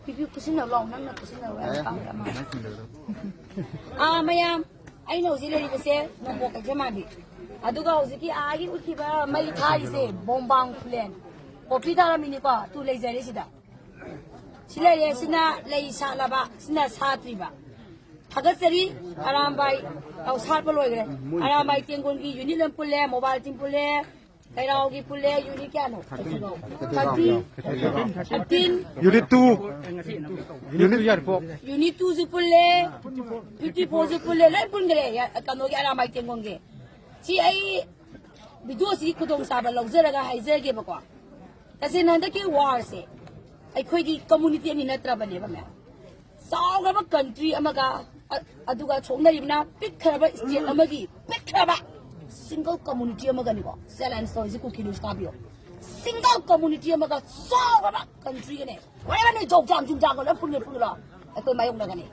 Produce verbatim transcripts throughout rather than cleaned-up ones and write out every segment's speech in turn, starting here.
ꯄꯤꯕꯤꯌꯨ, ꯄꯨꯁꯤꯟꯅꯧ ꯂꯥꯎ, ꯅꯪꯅ ꯄꯨꯁꯤꯟꯅꯧ, ꯌꯥꯝ ꯄꯥꯝꯃꯦ, ꯑꯃ꯫ ꯑꯥ, ꯃꯌꯥꯝ, ꯑꯩꯅ ꯍꯧꯖꯤꯛ ꯂꯩꯔꯤꯕꯁꯦ ꯅꯣꯡꯄꯣꯛ ꯀꯩꯊꯦꯜ ꯃꯥꯟꯕꯤ꯫ ꯑꯗꯨꯒ ꯍꯧꯖꯤꯛꯀꯤ ꯑꯥꯒꯤ ꯎꯠꯈꯤꯕ ꯃꯩ ꯊꯥꯔꯤꯁꯦ ꯕꯣꯝꯕꯥꯡ ꯈꯨꯂꯦꯟ꯫ ꯄꯣꯄꯤ ꯊꯥꯔꯝꯃꯤꯅꯤꯀꯣ, ꯇꯨ ꯂꯩꯖꯔꯦ ꯁꯤꯗ꯫ ꯁꯤ ꯂꯩꯔꯦ, ꯁꯤꯅ ꯂꯩ ꯁꯥꯠꯂꯕ, ꯁꯤꯅ ꯁꯥꯠꯇ꯭ꯔꯤꯕ꯫ ꯊꯥꯒꯠꯆꯔꯤ ꯑꯔꯥꯝꯕꯥꯏ꯫ ꯑꯧ, ꯁꯥꯠꯄ ꯂꯣꯏꯈ꯭ꯔꯦ꯫ ꯑꯔꯥꯝꯕꯥꯏ ꯇꯦꯡꯒꯣꯟꯒꯤ ꯌꯨꯅꯤꯠ ꯑꯃ ꯄꯨꯜꯂꯦ, ꯃꯣꯕꯥꯏꯜ ꯇꯤꯝ ꯄꯨꯜꯂꯦ, ꯀꯩꯔꯥꯎꯒꯤ ꯄꯨꯜꯂꯦ, ꯌꯨꯅꯤꯠ ꯀꯌꯥꯅꯣ? Thirty, thirteen, unit two, unit, unit two ꯁꯨ ꯄꯨꯜꯂꯦ, ꯐꯤꯐꯇꯤ ꯐꯣꯔ ꯁꯨ ꯄꯨꯜꯂꯦ, ꯂꯣꯏ ꯄꯨꯟꯈ꯭ꯔꯦ꯫ ꯌꯥ-, ꯀꯩꯅꯣꯒꯤ ꯑꯔꯥꯝꯕꯥꯏ ꯇꯦꯡꯒꯣꯟꯒꯤ꯫ ꯁꯤ ꯑꯩ ꯚꯤꯗꯤꯑꯣꯁꯤ ꯈꯨꯗꯣꯡꯆꯥꯕ ꯂꯧꯖꯔꯒ ꯍꯥꯏꯖꯒꯦꯕꯀꯣ꯫ ꯇꯁꯦꯡꯅ ꯍꯟꯗꯛꯀꯤ ꯋꯥꯔꯁꯦ ꯑꯩꯈꯣꯏꯒꯤ ꯀꯝꯃꯨꯅꯤꯇꯤ ꯑꯅꯤ ꯅꯠꯇ꯭ꯔꯕꯅꯦꯕ, ꯃꯌꯥꯝ꯫ ꯆꯥꯎꯈ꯭ꯔꯕ ꯀꯟꯇ꯭ꯔꯤ ꯑꯃꯒ, ꯑ-, ꯑꯗꯨꯒ ꯁꯣꯛꯅꯔꯤꯕꯅ ꯄꯤꯛꯈ꯭ꯔꯕ ꯁ꯭ꯇꯦꯠ ꯑꯃꯒꯤ ꯄꯤꯛꯈ꯭ꯔꯕ ꯁꯤꯡꯒꯜ ꯀꯝꯃꯨꯅꯤꯇꯤ ꯑꯃꯒꯅꯤꯀꯣ꯫ ꯆꯦꯂꯦꯟꯖ ꯇꯧꯔꯤꯁꯤ ꯀꯨꯀꯤ ꯅ꯭ꯌꯨꯁ ꯇꯥꯕꯤꯌꯣ꯫ ꯁꯤꯡꯒꯜ ꯀꯝꯃꯨꯅꯤꯇꯤ ꯑꯃꯒ ꯆꯥꯎꯈ꯭ꯔꯕ ꯀꯟꯇ꯭ꯔꯤꯒꯅꯦ꯫ ꯋꯥꯔꯤꯕ ꯅꯣꯏ ꯖꯧ ꯖꯥꯡ ꯖꯨꯝ ꯖꯥꯡꯒ ꯂꯣꯏ ꯄꯨꯜꯂꯦ ꯄꯨꯜꯂꯣ꯫ ꯑꯩꯈꯣꯏ ꯃꯥꯌꯣꯛꯅꯒꯅꯤ꯫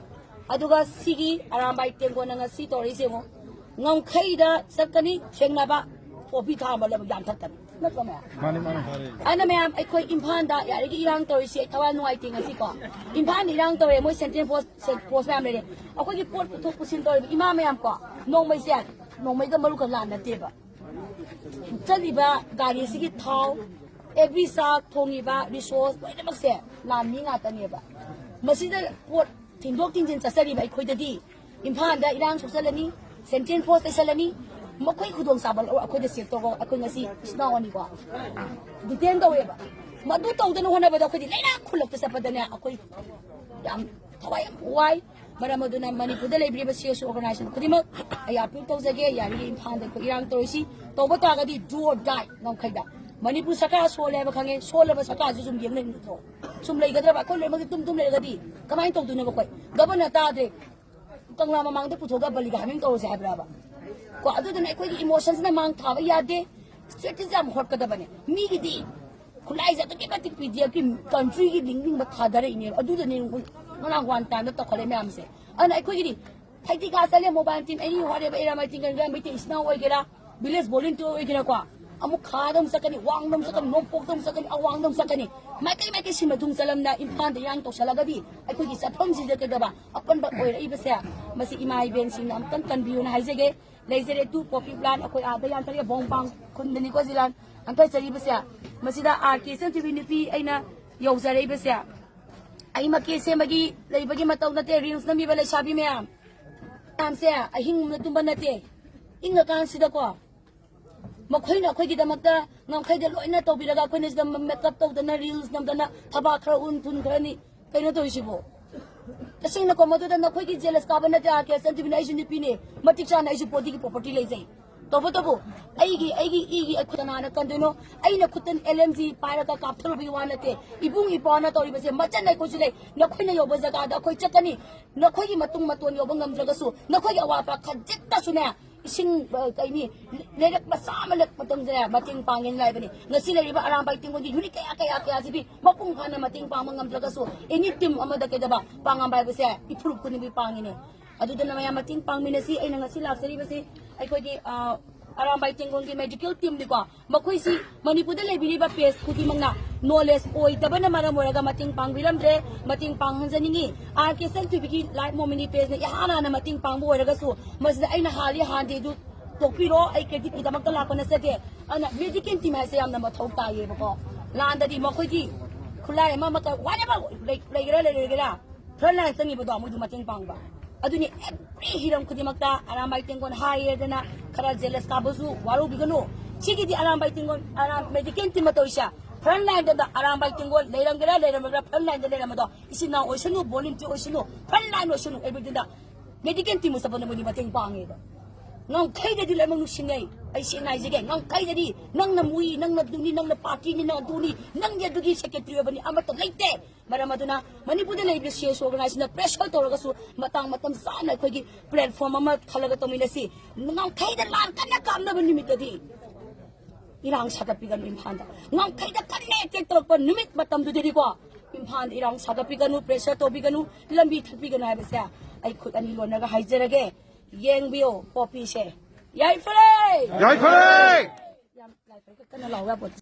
ꯑꯗꯨꯒ ꯁꯤꯒꯤ ꯑꯔꯥꯝꯕꯥꯏ ꯇꯦꯡꯒꯣꯟꯅ ꯉꯁꯤ ꯇꯧꯔꯛꯏꯁꯦ ꯌꯦꯡꯉꯣ꯫ ꯉꯝꯈꯩꯗ ꯆꯠꯀꯅꯤ ꯊꯦꯡꯅꯕ, ꯄꯣꯄꯤ ꯊꯥꯔꯝꯕ ꯂꯣꯏꯅꯃꯛ ꯌꯥꯟꯊꯠꯀꯅꯤ꯫ ꯅꯠꯇ꯭ꯔꯣ ꯃꯌꯥꯝ? ꯃꯥꯅꯤ, ꯃꯥꯅꯤ꯫ ꯑꯗꯨꯅ ꯃꯌꯥꯝ, ꯑꯩꯈꯣꯏ ꯏꯝꯐꯥꯜꯗ ꯌꯥꯔꯤꯒꯤ ꯏꯔꯥꯡ ꯇꯧꯔꯤꯁꯤ ꯑꯩ ꯊꯋꯥꯏ ꯅꯨꯡꯉꯥꯏꯇꯦ ꯉꯁꯤꯀꯣ꯫ ꯏꯝꯐꯥꯜꯗ ꯏꯔꯥꯡ ꯇꯧꯔꯦ, ꯃꯣꯏ ꯁꯦꯟꯇ꯭ꯔꯦꯜ ꯐꯣꯔꯁ, ꯁꯦꯟ-, ꯐꯣꯔꯁ ꯃꯌꯥꯝ ꯂꯩꯔꯦ꯫ ꯑꯩꯈꯣꯏꯒꯤ ꯄꯣꯠ ꯄꯨꯊꯣꯛ ꯄꯨꯁꯤꯟ ꯇꯧꯔꯤꯕ ꯏꯃꯥ ꯃꯌꯥꯝ ꯀꯣ, ꯅꯣꯡꯃꯩꯁꯦ, ꯅꯣꯡꯃꯩꯒ ꯃꯔꯨ ꯈꯛ ꯂꯥꯟ ꯅꯠꯇꯦꯕ꯫ ꯆꯠꯂꯤꯕ ꯒꯥꯔꯤꯁꯤꯒꯤ ꯊꯥꯎ, ꯑꯦꯕ꯭ꯔꯤ ꯆꯥꯛ ꯊꯣꯡꯉꯤꯕ ꯔꯤꯁꯣꯔꯁ ꯂꯣꯏꯅꯃꯛꯁꯦ ꯂꯥꯟ ꯃꯤ ꯉꯥꯛꯇꯅꯦꯕ꯫ ꯃꯁꯤꯗ ꯄꯣꯠ ꯊꯤꯟꯗꯣꯛ ꯊꯤꯟꯖꯤꯟ ꯆꯠꯆꯔꯤꯕ ꯑꯩꯈꯣꯏꯗꯗꯤ ꯏꯝꯐꯥꯜꯗ ꯏꯔꯥꯡ ꯁꯣꯛꯆꯜꯂꯅꯤ, ꯁꯦꯟꯇ꯭ꯔꯦꯜ ꯐꯣꯔꯁ ꯂꯩꯁꯜꯂꯅꯤ, ꯃꯈꯣꯏ ꯈꯨꯗꯣꯡꯆꯥꯕ ꯂꯧꯔ ꯑꯩꯈꯣꯏꯗ ꯆꯦꯛ ꯇꯧꯔꯒ ꯑꯩꯈꯣꯏ ꯉꯁꯤ ꯏꯆꯤꯟ ꯏꯅꯥꯎ ꯑꯅꯤꯀꯣ ꯗꯤꯇꯦꯟ ꯇꯧꯋꯦꯕ꯫ ꯃꯗꯨ ꯇꯧꯗꯅ ꯍꯣꯠꯅꯕꯗ ꯑꯩꯈꯣꯏꯗꯤ ꯂꯩꯔꯥꯛ ꯈꯨꯜꯂꯛꯇ ꯆꯠꯄꯗꯅꯦ ꯑꯩꯈꯣꯏ ꯌꯥꯝ ꯊꯋꯥꯏ ꯌꯥꯝ ꯋꯥꯏ꯫ ꯃꯔꯝ ꯑꯗꯨꯅ ꯃꯅꯤꯄꯨꯔꯗ ꯂꯩꯕꯤꯔꯤꯕ ꯁꯤ ꯑꯦꯁ ꯑꯣ ꯑꯣꯔꯒꯅꯥꯏꯖꯦꯁꯟ ꯈꯨꯗꯤꯡꯃꯛ ꯑꯩ ꯑꯄꯤꯜ ꯇꯧꯖꯒꯦ, ꯌꯥꯔꯤꯉꯩ ꯏꯝꯐꯥꯜꯗ ꯑꯩꯈꯣꯏ ꯏꯔꯥꯡ ꯇꯧꯔꯤꯁꯤ ꯇꯧꯕ ꯇꯥꯔꯒꯗꯤ do or die ꯉꯝꯈꯩꯗ꯫ ꯃꯅꯤꯄꯨꯔ ꯁꯔꯀꯥꯔ ꯁꯣꯜꯂꯦ ꯍꯥꯏꯕ ꯈꯪꯉꯦ, ꯁꯣꯜꯂꯕ ꯁꯔꯀꯥꯔꯁꯤ ꯁꯨꯝ ꯌꯦꯡ ꯂꯩꯅꯤꯡꯗ꯭ꯔꯣ? ꯁꯨꯝ ꯂꯩꯒꯗ꯭ꯔꯕ? ꯑꯩꯈꯣꯏ ꯂꯣꯏꯅꯃꯛꯁꯦ ꯇꯨꯝ ꯇꯨꯝ ꯂꯩꯔꯒꯗꯤ ꯀꯃꯥꯏꯅ ꯇꯧꯗꯣꯏꯅꯣꯕ ꯑꯩꯈꯣꯏ? ꯒꯕꯔꯅꯔ ꯇꯥꯗ꯭ꯔꯦ, ꯀꯪꯂꯥ ꯃꯃꯥꯡꯗ ꯄꯨꯊꯣꯛꯑꯒ ꯕꯂꯤꯒ ꯍꯥꯏꯃꯤꯡ ꯇꯧꯔꯁꯦ ꯍꯥꯏꯕ꯭ꯔꯕ? ꯀꯣ, ꯑꯗꯨꯗꯨꯅ ꯑꯩꯈꯣꯏꯒꯤ ꯏꯃꯣꯁꯟꯁꯤꯅ ꯃꯥꯡ ꯊꯥꯕ ꯌꯥꯗꯦ꯫ ꯁ꯭ꯇꯦꯠꯁꯤꯁꯦ ꯌꯥꯝ ꯍꯣꯠꯀꯗꯕꯅꯦ꯫ ꯃꯤꯒꯤꯗꯤ ꯈꯨꯠꯂꯥꯏꯁꯦ ꯑꯗꯨꯛꯀꯤ ꯃꯇꯤꯛ ꯄꯤ ꯗꯤ ꯑꯦꯐꯀꯤ ꯀꯟꯇ꯭ꯔꯤꯒꯤ ꯅꯤꯡꯅꯤꯡꯕ ꯊꯥꯗꯔꯛꯏꯅꯦꯕ꯫ ꯑꯗꯨꯗꯅꯦ ꯉꯔꯥꯡ ꯋꯥꯟ ꯇꯥꯏꯝꯗ ꯇꯧꯈꯠꯂꯛꯏ ꯃꯌꯥꯝꯁꯦ꯫ ꯑꯗꯨꯅ ꯑꯩꯈꯣꯏꯒꯤꯗꯤ ꯐꯩꯗꯤꯡꯒꯥ ꯆꯠꯂꯦ, ꯃꯣꯕꯥꯏꯜ ꯇꯤꯝ ꯑꯦꯅꯤ ꯍꯣꯠꯅꯦꯕ ꯑꯦꯔꯤꯌꯥ ꯃꯩꯇꯩ ꯀꯟꯒ꯭ꯔꯦ, ꯃꯩꯇꯩ ꯏꯆꯤꯟ ꯏꯅꯥꯎ ꯑꯣꯏꯒꯦꯔꯥ, ꯚꯤꯂꯦꯖ ꯚꯣꯂꯨꯟꯇꯤꯌꯔ ꯑꯣꯏꯒꯦꯔꯥꯀꯣ, ꯑꯃꯨꯛ ꯈꯥꯗ ꯑꯃꯨꯛ ꯆꯠꯀꯅꯤ, ꯋꯥꯡꯗ ꯑꯃꯨꯛ ꯆꯠꯀꯅꯤ, ꯅꯣꯡꯄꯣꯛꯇ ꯑꯃꯨꯛ ꯆꯠꯀꯅꯤ, ꯑꯋꯥꯡꯗ ꯑꯃꯨꯛ ꯆꯠꯀꯅꯤ꯫ ꯃꯥꯏꯀꯩ ꯃꯥꯏꯀꯩ ꯁꯤꯟꯕ ꯊꯨꯡ ꯆꯠꯂꯝꯅ ꯏꯝꯐꯥꯜꯗ ꯏꯔꯥꯡ ꯇꯧꯁꯜꯂꯒꯗꯤ ꯑꯩꯈꯣꯏꯒꯤ ꯆꯠꯐꯝꯁꯤꯗ ꯀꯩꯗꯧꯕ ꯑꯄꯟꯕ ꯑꯣꯏꯔꯛꯏꯕꯁꯦ, ꯃꯁꯤ ꯏꯃꯥ ꯏꯕꯦꯟꯁꯤꯡꯅ ꯑꯃꯨꯛꯇꯪ ꯀꯟꯕꯤꯌꯨꯅ ꯍꯥꯏꯖꯒꯦ꯫ ꯂꯩꯖꯔꯦ ꯇꯨ ꯄꯣꯄꯤ ꯄ꯭ꯂꯥꯟ ꯑꯩꯈꯣꯏ ꯑꯥꯗ ꯌꯥꯟꯊꯔꯒ ꯕꯣꯡ ꯕꯥꯡ ꯈꯨꯟꯗꯅꯤꯀꯣ ꯖꯤꯂꯥꯟ ꯌꯥꯟꯊꯖꯔꯤꯕꯁꯦ꯫ ꯃꯁꯤꯗ ꯑꯥꯔ ꯀꯦ ꯁꯟꯊꯤꯕꯤ ꯅꯨꯄꯤ ꯑꯩꯅ ꯌꯧꯖꯔꯛꯏꯕꯁꯦ꯫ ꯑꯩ ꯃꯀꯦ ꯁꯦꯝꯕꯒꯤ ꯂꯩꯕꯒꯤ ꯃꯇꯧ ꯅꯠꯇꯦ꯫ ꯔꯤꯜꯁ ꯅꯝꯃꯤꯕ ꯂꯩꯁꯥꯕꯤ ꯃꯌꯥꯝ ꯃꯌꯥꯝꯁꯦ ꯑꯍꯤꯡ ꯑꯃ ꯇꯨꯝꯕ ꯅꯠꯇꯦ꯫ ꯏꯪꯉꯀꯥꯟꯁꯤꯗꯀꯣ ꯃꯈꯣꯏꯅ ꯑꯩꯈꯣꯏꯒꯤꯗꯃꯛꯇ ꯉꯝꯈꯩꯗ ꯂꯣꯏꯅ ꯇꯧꯕꯤꯔꯒ ꯑꯩꯈꯣꯏꯅ ꯁꯤꯗ ꯃꯦꯀꯞ ꯇꯧꯗꯅ ꯔꯤꯜꯁ ꯅꯝꯗꯅ ꯊꯕꯥꯛ ꯈꯔ ꯎꯟ ꯊꯨꯟ ꯈꯔꯅꯤ ꯀꯩꯅꯣ ꯇꯧꯔꯤꯁꯤꯕꯣ? ꯇꯁꯦꯡꯅꯀꯣ ꯃꯗꯨꯗ ꯅꯈꯣꯏꯒꯤ ꯖꯦꯂꯁ ꯀꯥꯕ ꯅꯠꯇꯦ꯫ ꯑꯥꯔ ꯀꯦ ꯁꯟꯊꯤꯕꯤꯅ ꯑꯩꯁꯨ ꯅꯨꯄꯤꯅꯦ, ꯃꯇꯤꯛ ꯆꯥꯅ ꯑꯩꯁꯨ ꯕꯣꯗꯤꯒꯤ ꯄ꯭ꯔꯣꯄꯔꯇꯤ ꯂꯩꯖꯩ꯫ ꯇꯧꯕꯇꯕꯨ ꯑꯩꯒꯤ ꯑꯩꯒꯤ ꯏꯒꯤ ꯑꯩꯈꯣꯏ ꯀꯅꯥꯅ ꯀꯟꯗꯣꯏꯅꯣ? ꯑꯩꯅ ꯈꯨꯠꯇ ꯑꯦꯜ ꯑꯦꯝ ꯖꯤ ꯄꯥꯏꯔꯒ ꯀꯥꯞꯊꯔꯨꯕꯒꯤ ꯋꯥ ꯅꯠꯇꯦ꯫ ꯏꯕꯨꯡ ꯏꯄ꯭ꯋꯥꯅ ꯇꯧꯔꯤꯕꯁꯦ ꯃꯆꯟ ꯑꯩꯈꯣꯏꯁꯨ ꯂꯩ꯫ ꯅꯈꯣꯏꯅ ꯌꯧꯕ ꯖꯒꯥꯗ ꯑꯩꯈꯣꯏ ꯆꯠꯀꯅꯤ꯫ ꯅꯈꯣꯏꯒꯤ ꯃꯇꯨꯡ ꯃꯇꯣꯟ ꯌꯧꯕ ꯉꯝꯗ꯭ꯔꯒꯁꯨ ꯅꯈꯣꯏꯒꯤ ꯑꯋꯥꯠꯄ ꯈꯖꯤꯛꯇꯁꯨꯅꯦ, ꯏꯁꯤꯡ, ꯑ, ꯀꯩꯅꯤ, ꯂꯩꯔꯛ ꯃꯆꯥ ꯑꯃ ꯂꯩꯔꯛ ꯃꯇꯝꯗꯅꯦ ꯃꯇꯦꯡ ꯄꯥꯡꯒꯦꯅ ꯂꯥꯛꯏꯕꯅꯤ꯫ ꯉꯁꯤ ꯂꯩꯔꯤꯕ ꯑꯔꯥꯝꯕꯥꯏ ꯇꯦꯡꯒꯣꯜꯒꯤ ꯌꯨꯅꯤꯠ ꯀꯌꯥ ꯀꯌꯥ ꯀꯌꯥꯁꯤꯗꯤ ꯃꯄꯨꯡ ꯐꯥꯅ ꯃꯇꯦꯡ ꯄꯥꯡꯕ ꯉꯝꯗ꯭ꯔꯒꯁꯨ ꯑꯦꯅꯤ ꯇꯤꯝ ꯑꯃꯗ ꯀꯩꯗꯧꯕ ꯄꯥꯡꯉꯝꯕ ꯍꯥꯏꯕꯁꯦ ꯏꯐꯨꯔꯨꯞ ꯈꯨꯗꯤꯡꯃꯛ ꯄꯥꯡꯉꯤꯅꯦ꯫ ꯑꯗꯨꯗꯨꯅ ꯃꯌꯥꯝ ꯃꯇꯦꯡ ꯄꯥꯡꯃꯤꯟꯅꯁꯤ꯫ ꯑꯩꯅ ꯉꯁꯤ ꯂꯥꯛꯆꯔꯤꯕꯁꯤ ꯑꯩꯈꯣꯏꯒꯤ, ꯑ, ꯑꯔꯥꯝꯕꯥꯏ ꯇꯦꯡꯒꯣꯜꯒꯤ ꯃꯦꯗꯤꯀꯦꯜ ꯇꯤꯝꯅꯤꯀꯣ꯫ ꯃꯈꯣꯏꯁꯤ ꯃꯅꯤꯄꯨꯔꯗ ꯂꯩꯕꯤꯔꯤꯕ ꯄꯦꯁ ꯈꯨꯗꯤꯡꯃꯛꯅ ꯅꯣꯂꯦꯖ ꯑꯣꯏꯗꯕꯅ ꯃꯔꯝ ꯑꯣꯏꯔꯒ ꯃꯇꯦꯡ ꯄꯥꯡꯕꯤꯔꯝꯗ꯭ꯔꯦ꯫ ꯃꯇꯦꯡ ꯄꯥꯡꯍꯟꯖꯅꯤꯡꯉꯤ꯫ ꯑꯥꯔ ꯀꯦ ꯁꯟꯊꯤꯕꯤꯒꯤ ꯂꯥꯏꯐ ꯃꯣꯃꯤꯅꯤ ꯄꯦꯖꯅ ꯏꯍꯥꯟ ꯍꯥꯟꯅ ꯃꯇꯦꯡ ꯄꯥꯡꯕ ꯑꯣꯏꯔꯒꯁꯨ ꯃꯁꯤꯗ ꯑꯩꯅ ꯍꯥꯜꯂꯤ ꯍꯥꯟꯗꯦ ꯑꯗꯨ ꯇꯣꯛꯄꯤꯔꯣ꯫ ꯑꯩ ꯀ꯭ꯔꯦꯗꯤꯠꯀꯤꯗꯃꯛꯇ ꯂꯥꯛꯄ ꯅꯠꯆꯗꯦ꯫ ꯑꯗꯨꯅ ꯃꯦꯗꯤꯀꯦꯜ ꯇꯤꯝ ꯍꯥꯏꯁꯦ ꯌꯥꯝꯅ ꯃꯊꯧ ꯇꯥꯏꯌꯦꯕꯀꯣ꯫ ꯂꯥꯟꯗꯗꯤ ꯃꯈꯣꯏꯒꯤ ꯈꯨꯠꯂꯥꯏ ꯑꯃ ꯑꯃ whatever ꯂꯩ-, ꯂꯩꯒꯦꯔꯥ ꯂꯩꯔꯣꯏꯒꯦꯔꯥ, ꯐ꯭ꯔꯟ ꯂꯥꯏꯟ ꯆꯪꯉꯤꯕꯗꯣ ꯃꯣꯏꯗꯨ ꯃꯇꯦꯡ ꯄꯥꯡꯕ꯫ ꯑꯗꯨꯅꯤ every ꯍꯤꯔꯝ ꯈꯨꯗꯤꯡꯃꯛꯇ ꯑꯔꯥꯝꯕꯥꯏ ꯇꯦꯡꯒꯣꯜ ꯍꯥꯏꯌꯦꯗꯅ ꯈꯔ ꯖꯦꯂꯁ ꯀꯥꯕꯁꯨ ꯋꯥꯔꯧꯕꯤꯒꯅꯨ꯫ ꯁꯤꯒꯤꯗꯤ ꯑꯔꯥꯝꯕꯥꯏ ꯇꯦꯡꯒꯣꯜ, ꯑꯔꯥꯝ ꯃꯦꯗꯤꯀꯦꯜ ꯇꯤꯝ ꯇꯧꯔꯤꯁꯦ ꯐ꯭ꯔꯟ ꯂꯥꯏꯟꯗ ꯑꯔꯥꯝꯕꯥꯏ ꯇꯦꯡꯒꯣꯜ ꯂꯩꯔꯝꯒꯦꯔꯥ ꯂꯩꯔꯝꯃꯒꯦꯔꯥ ꯐ꯭ꯔꯟ ꯂꯥꯏꯟꯗ ꯂꯩꯔꯝꯕꯗꯣ ꯏꯆꯤꯟ ꯏꯅꯥꯎ ꯑꯣꯏꯁꯅꯨ, ꯚꯣꯂꯨꯟꯇꯤꯌꯔ ꯑꯣꯏꯁꯅꯨ, ꯐ꯭ꯔꯟ ꯂꯥꯏꯟ ꯑꯣꯏꯁꯅꯨ, ꯑꯦꯕ꯭ꯔꯤꯊꯤꯡꯗ ꯃꯦꯗꯤꯀꯦꯜ ꯇꯤꯝ ꯆꯠꯄꯗ ꯃꯣꯏꯗꯤ ꯃꯇꯦꯡ ꯄꯥꯡꯉꯦꯕ꯫ ꯉꯝꯈꯩꯗꯗꯤ ꯂꯣꯏꯅꯃꯛ ꯅꯨꯡꯁꯤꯅꯩ꯫ ꯑꯩ ꯁꯦꯡꯅ ꯍꯥꯏꯖꯒꯦ, ꯉꯝꯈꯩꯗꯗꯤ ꯅꯪꯅ ꯃꯨꯏ, ꯅꯪꯅ ꯑꯗꯨꯅꯤ, ꯅꯪꯅ ꯄꯥꯔꯇꯤꯅꯤ, ꯅꯪ ꯑꯗꯨꯅꯤ, ꯅꯪꯗꯤ ꯑꯗꯨꯒꯤ ꯁꯦꯀ꯭ꯔꯦꯇꯔꯤ ꯑꯣꯏꯕꯅꯤ, ꯑꯃꯠꯇ ꯂꯩꯇꯦ꯫ ꯃꯔꯝ ꯑꯗꯨꯅ ꯃꯅꯤꯄꯨꯔꯗ ꯂꯩꯔꯤꯕ ꯁꯤ ꯑꯦꯁ ꯑꯣꯔꯒꯅꯥꯏꯖꯦꯁꯟꯅ ꯄ꯭ꯔꯦꯁꯔ ꯇꯧꯔꯒꯁꯨ ꯃꯇꯥꯡ ꯃꯇꯝ ꯆꯥꯅ ꯑꯩꯈꯣꯏꯒꯤ ꯄ꯭ꯂꯦꯠꯐꯣꯝ ꯑꯃ ꯈꯜꯂꯒ ꯇꯧꯃꯤꯟꯅꯁꯤ꯫ ꯉꯝꯈꯩꯗ ꯂꯥꯟ ꯀꯟꯅ ꯀꯥꯞꯅꯕ ꯅꯨꯃꯤꯠꯇꯗꯤ ꯏꯔꯥꯡ ꯁꯥꯒꯠꯄꯤꯒꯅꯨ ꯏꯝꯐꯥꯜꯗ꯫ ꯉꯝꯈꯩꯗ ꯀꯟꯅ ꯑꯦꯇꯦꯛ ꯇꯧꯔꯛꯄ ꯅꯨꯃꯤꯠ ꯃꯇꯝꯗꯨꯗꯗꯤꯀꯣ ꯏꯝꯐꯥꯜꯗ ꯏꯔꯥꯡ ꯁꯥꯒꯠꯄꯤꯒꯅꯨ, ꯄ꯭ꯔꯦꯁꯔ ꯇꯧꯕꯤꯒꯅꯨ, ꯂꯝꯕꯤ ꯊꯠꯄꯤꯒꯅꯨ ꯍꯥꯏꯕꯁꯦ ꯑꯩ ꯈꯨꯠ ꯑꯅꯤ ꯂꯣꯟꯅꯒ ꯍꯥꯏꯖꯔꯒꯦ꯫ ꯌꯦꯡꯕꯤꯌꯨ ꯄꯣꯄꯤꯁꯦ꯫ ꯌꯥꯏꯐꯔꯦ! ꯌꯥꯏꯐꯔꯦ! ꯌꯥꯝ ꯀꯟꯅ ꯂꯥꯎ ꯌꯥꯄꯣꯠꯇꯦ꯫